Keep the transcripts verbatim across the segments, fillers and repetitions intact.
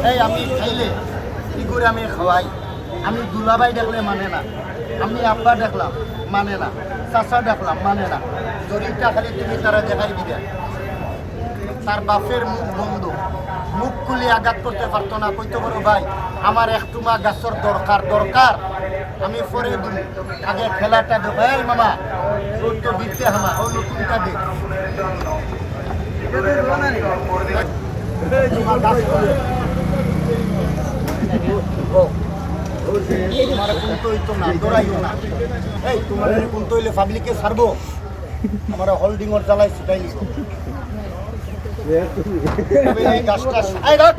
এই আমি খাইলে ইগুরে আমি খাওয়াই। আমি দুলাভাই ডাকলে মানে না, আমি আব্বা ডাকলাম মানে না, চাচা ডাকলাম মানে না। জরিটা খালি তুমি তারে দেখাই দিবে। তার বাপের মুখ বন্ধ, মুখ খুলি আঘাত করতে পারতো না, কইতো পারো, "ভাই, আমার এক টুমা গাছর দরকার, দরকার, আমি পরে দিমু, আগে খেলাটা দেখাও।" এই মামা, তোর তো বিদ্যা হামা, ও নতুনটা দে। তোমার কোন তো হইতো না, ডরাইও না। এই, তোমার কোন তো হইলে পাবলিকে ছাড়বো? আমরা হোল্ডিং ওর জ্বালাই ছুটাই নিব। তবে এই গাছটা, এই রাখ।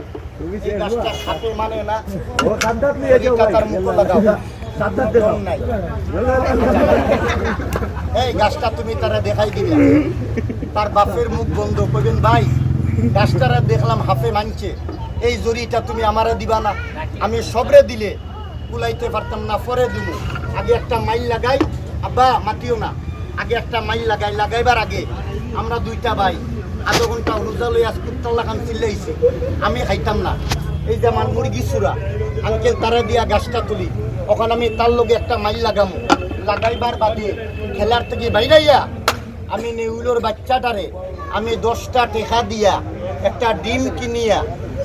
এই গাছটা সাপে মানে না। ও সাদ্দাত নিয়ে যাও ভাই। কাতার মুখ লাগাও। সাদ্দাত দেখাও। নাই। এই গাছটা তুমি তারে দেখাই দিবে। তার বাপের মুখ বন্ধ, কইবেন, "ভাই, গাছটারে দেখলাম হাফে মানছে, এই জরিটা তুমি আমারে দিবা না?" আমি সবরে দিলে কুলাইতে পারতাম না, পরে দিমু। আগে একটা মাইল লাগাই, আব্বা মাতিও না, আগে একটা মাইল লাগাই, লাগাইবার আগে আমরা দুইটা ভাই আধা ঘন্টা রোজা লইয়া কুত্তার লাখান চিল্লাইছি, আমি খাইতাম না। এই যে আমার মুরগি চুরা, আঙ্কেল তারে দিয়া গাছটা তুলি, ওখানে আমি তার লগে একটা মাইল লাগামু, লাগাইবার বাদে খেলার থেকে বাইরাইয়া আমি নেউলর বাচ্চাটারে আমি দশটা টেকা দিয়া একটা ডিম কিনিয়া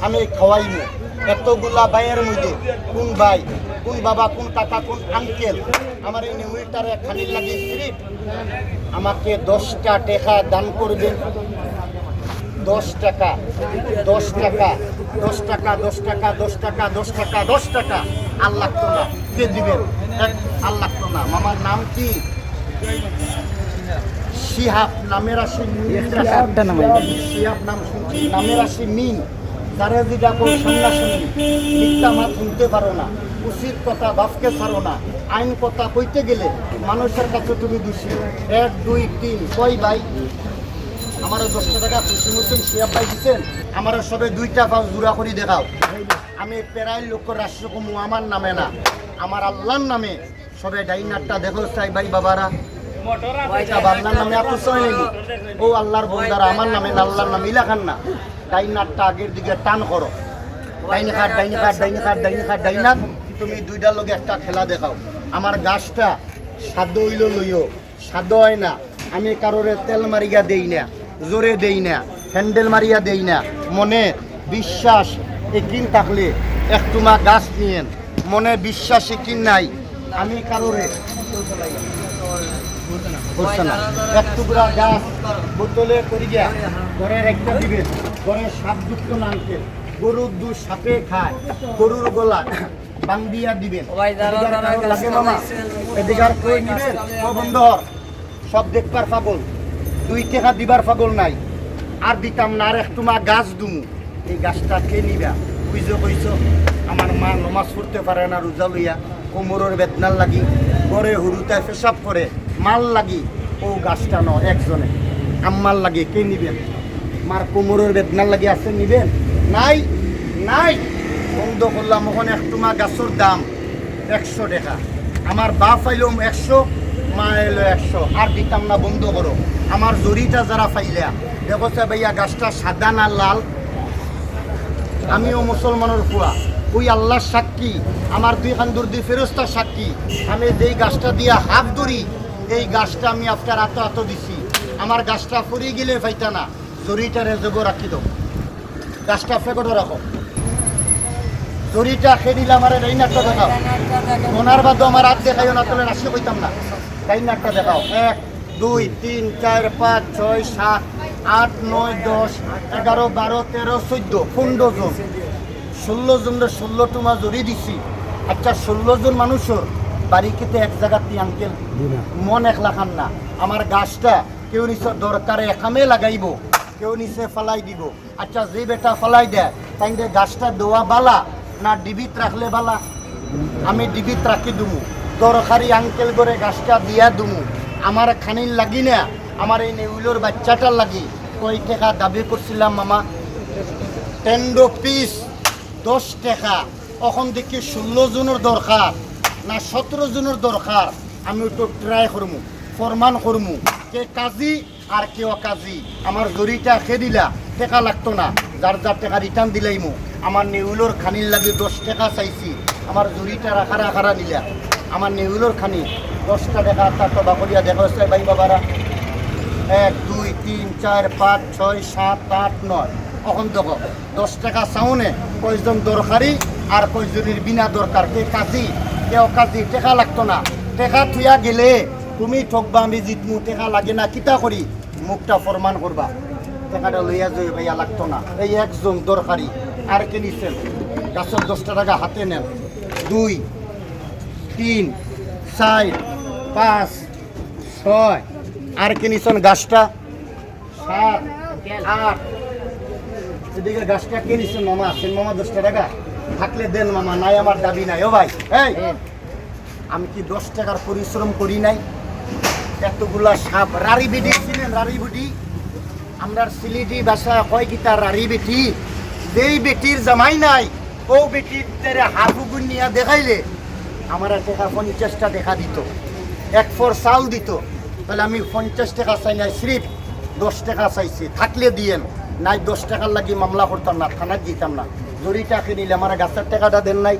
আমি খাওয়াইমু। এতগুলা ভাইয়ের মধ্যে কোন ভাই, কোন বাবা, কোন কাকা, কোন আঙ্কেল আমার এই নেউলটারে খানির লাগি স্ত্রী আমাকে দশটা টেকা দান করবে? দশ টাকা, দশ টাকা, দশ টাকা, দশ টাকা, দশ টাকা, দশ টাকা, দশ টাকা। আর লাগতো না। কে দিবেন? এক, আর লাগতো না। মামার নাম কি? শিহাব নামের আসি মিম। শিহাব নাম শুনছি, নামের আসি মিম। যারে যেটা কই সামনাসামনি, মিথ্যা মাত শুনতে পারো না, উচিত কথা বাপকে ছাড়ো না, আইন কথা কইতে গেলে মানুষের কাছে তুমি দোষী। এক, দুই, তিন, কয় ভাই? আমারে দশটা টাকা খুশি মতন শিহাব ভাই দিছেন, আমারে সবে দুইটা পাও জোড়া করি দেখাও। আমি প্রায় লক্ষ রাষ্ট্র কমু আমার নামে না, আমার আল্লাহর নামে। সবে ডাইন আটটা দেখো চাই ভাই বাবারা, এটা আল্লাহর নামে এত সময় নেই। ও আল্লাহর বন্দারা, আমার নামে না, আল্লাহর নামে ইলাখান না। ডাইন আটটা আগের দিকে টান করো, ডাইন হাত, ডাইন হাত, ডাইন হাত, ডাইন হাত, ডাইন হাত। তুমি দুইটার লগে একটা খেলা দেখাও। আমার গাছটা সাধ্য হইল লইও, সাধ্য হয় না। আমি কারোরে তেল মারিয়া দেই না, জোরে দেই না, হ্যান্ডেল মারিয়া দেই না। মনে বিশ্বাস একিন থাকলে এক টুমা গাছ নিয়েন, মনে বিশ্বাস একিন নাই। আমি কারোরে বলছে না, এক টুকরা গাছ বোতলে করিয়া ঘরে রাখিয়া দিবেন, ঘরে সাপযুক্ত নারকেল, গরুর দুধ সাপে খায়, গরুর গলা বান্ধিয়া দিবেন। ও ভাই, দাঁড়াও, এদিকে আর দাঁড়াও, কারো লাগে মামা? এদিকে আর কই নিবেন? ও বন্ধ হর। সব দেখবার পাগল, দুই টেকা দিবার পাগল নাই। আর দিতাম না, আর এক টুমা গাছ দুমু। এই গাছটা কে নিবা? বুঝো কইছো, আমার মা নমাজ পড়তে পারে না রোজা লইয়া, কোমরর বেদনার লাগি, ঘরে হুরুতায় পেশাব করে, মার লাগি। ও গাছটা ন একজনে, আম্মার লাগি কে নিবেন? মার কোমরর বেদনার লাগি আছে নিবেন? নাই, নাই। বন্ধ করলাম। অখন এক টুমা গাছর দাম একশো টেকা। আমার বাপ আইলো একশো, মা আইলো একশো, আর দিতাম না, বন্ধ করো। আমার জরিটা যারা পাইলা, দেখো সে ভাইয়া গাছটা সাদা না লাল? আমিও মুসলমানের ফুয়া, ওই আল্লাহর সাক্ষী, আমার দুই কান্দুর দুই ফেরেশতার সাক্ষী। আমি যেই গাছটা দিয়া হাত ধরি, এই গাছটা আমি আপনার আতো আতো দিছি। আমার গাছটা পড়ি গেলে পাইতা না, জরিটারে জবো রাখি দাও, গাছটা ফেকটো রাখো। জরিটা খেদিলে আমারে ডাইন আটটা দেখাও। মনার বাদ আমার হাত দেখাইও না, তাহলে রাশি কইতাম না। ডাইন আটটা দেখাও। এক, দুই, তিন, চার, পাঁচ, ছয়, সাত, আট, নয়, দশ, এগারো, বারো, তেরো, চোদ্দ, পনেরো জন। ষোলো জনরে ষোলো টুমা জরি দিছি। আচ্ছা, ষোলো জন মানুষর বাড়ি কিতে এক জাগাত নি আঙ্কেল? জি না। মন একলাখান না। আমার গাছটা কেউ নিছে দরকারে এখানে লাগাইবো, কেউ নিছে ফালাই দিবো। আচ্ছা, যে বেটা ফালাই দেয়, তাইন দে গাছটা দেওয়া বালা না ডিবিত রাখলে বালা? আমি ডিবিত রাখি দুমু, দরকারি আঙ্কেল করে গাছটা দিয়া দুমু। আমার খানির লাগি না, আমার এই নেউলর বাচ্চাটার লাগি। কয় টেকা দাবি করছিলাম মামা? টেন্ডো পিস দশ টেকা। অখন দেখি ষোলো জনর দরকার না সতেরো জনর দরকার। আমি ওটা ট্রাই করমু, ফরমান করমু, কে কাজী আর কে অকাজী। আমার জরিটা খেদিলা, টেকা লাগতো না, যার যার টেকা রিটার্ন দিলাইমু। আমার নেউলর খানির লাগি দশ টেকা চাইছি। আমার জুড়িটা রাখা রাখারা নিলা। আমার নেউলর খানি দশটা টেকা, আটটা টেকা করিয়া দেখা হচ্ছে ভাই বাবারা। এক, দুই, তিন, চার, পাঁচ, ছয়, সাত, আট, নয়। অখন দেখো, দশ টেকা চাউনে কয়জন দরকারি আর কয়জনের বিনা দরকার। কে কাজী, কে অকাজী, টেকা লাগতো না। টেকা থুইয়া গেলে তুমি ঠকবা, আমি জিতমু, টেকা লাগে না, কিতা করি? মুখটা ফরমান করবা। টেকাটা লইয়া যাই ভাইয়া, লাগতো না। এই একজন দরকারি, আর কে নিছেন? গাছর দশটা টেকা হাতে নেন। দুই, তিন, চার, পাঁচ, ছয়। আর কে নিছেন গাছটা? সাত, আট। এদিকে গাছটা কে নিছেন মামা? আছেন মামা দশটা টেকা? থাকলে দেন মামা, নাই আমার দাবি নাই। ও ভাই, এই, আমি কি দশ টেকার পরিশ্রম করি নাই? এতগুলা সাপ, রারি বিডি চিনেন? রারি বিডি, আমরার সিলেটি ভাষায় কয় কিতা, রারি বেটি। যেই বেটির জামাই নাই, ও বেটির তেরে হাফ উগুন নিয়া দেখাইলে আমার টেকা পঞ্চাশটা টেকা দিত, এক ফর চাউল দিত। তাহলে আমি পঞ্চাশ টেকা চাই নাই, সিরিফ দশ টেকা চাইছি, থাকলে দিয়েন, নাই দশ টেকার লাগি মামলা করতাম না, থানাত দিতাম না। জরিটা কিনিলে আমার গাছর টেকাটা দেন নাই।